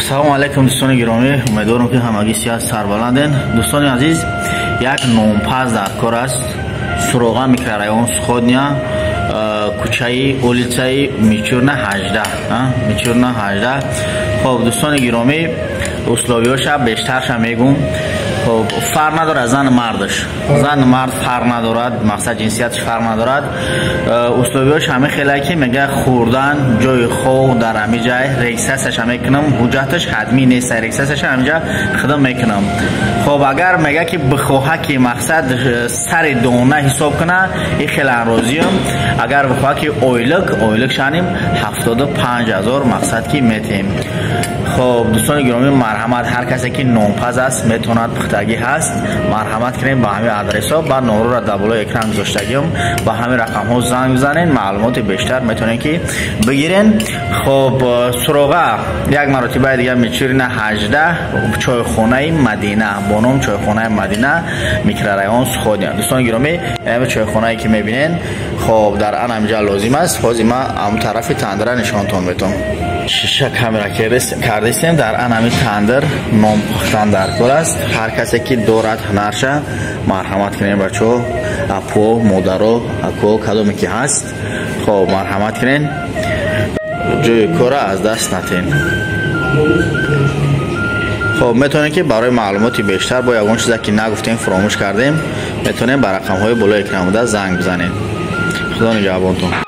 Салому алайкум, дӯстони гиромӣ. Умедворам, ки ҳамагӣ сиҳат, сарбаланден. Дӯстони азиз, як нонпаз дар кор аст. Суроға: микрорайон Сходня, кӯчаи, улицаи Мичурина 18, Мичурина 18. Хоб, дӯстони гиромӣ, условиёша бештарша мегум. Хоб, фарқ надорад зан мардаш, зан мард фарқ надорад, мақсад, ҷинсияташ фарқ надорад. Условиёш ҳамин хеле ки мега: хӯрдан, ҷои хоб дар ҳамин ҷай, регистрацияша мекунам, ҳуҷҷаташ ҳатмӣ нест, регистрацияша ҳаминҷа хидм мекунам. Хоб, агар мега ки бихоҳа ки, мақсад, сари дона ҳисоб куна, и хеле розиам. Агар бихоҳа ки ойлик, ойлик шаним 75 000, мақсад, ки метем. Хоб, дӯстони гиромӣ, марҳамат, ҳар касе ки нонпаз аст, метавонад, пухтагӣ ҳаст, марҳамат кунем ба ҳамин адресҳо. Ба номроро дар болои экран гузоштагиам, ба ҳамин рақамҳо занг бизанед, маълумоти бештар метавонед ки бигирен. Хоб, суроға як маротибаи дигар: Мичурина 18, чойхонаи Мадина, бо ном чойхонаи Мадина, микрорайон Сходня. Дӯстони гиромӣ, ҳамин чойхонае ки мебинен, хоб, дар ан ҳаминҷа лозим аст. Ҳозир ман ҳамн тарафи тандира нишонтон метавам. Шиша камера кардистем. Дар ан ҳамин тандир нон пухтан дар кор аст. Ҳар касе ки дорад ҳунарша, марҳамат кунем, бачаҳо, апо, модаро, ако, кадоме ки ҳаст. Хоб, марҳамат кунен, ҷои кора аз даст натен. Хоб, метавонем ки барои маълумоти бештар, бо ягон чизе ки нагуфтем, фуромӯш кардем, метавонем ба рақамҳои болои экран буда занг бизанед. Худо нигаҳбонтон.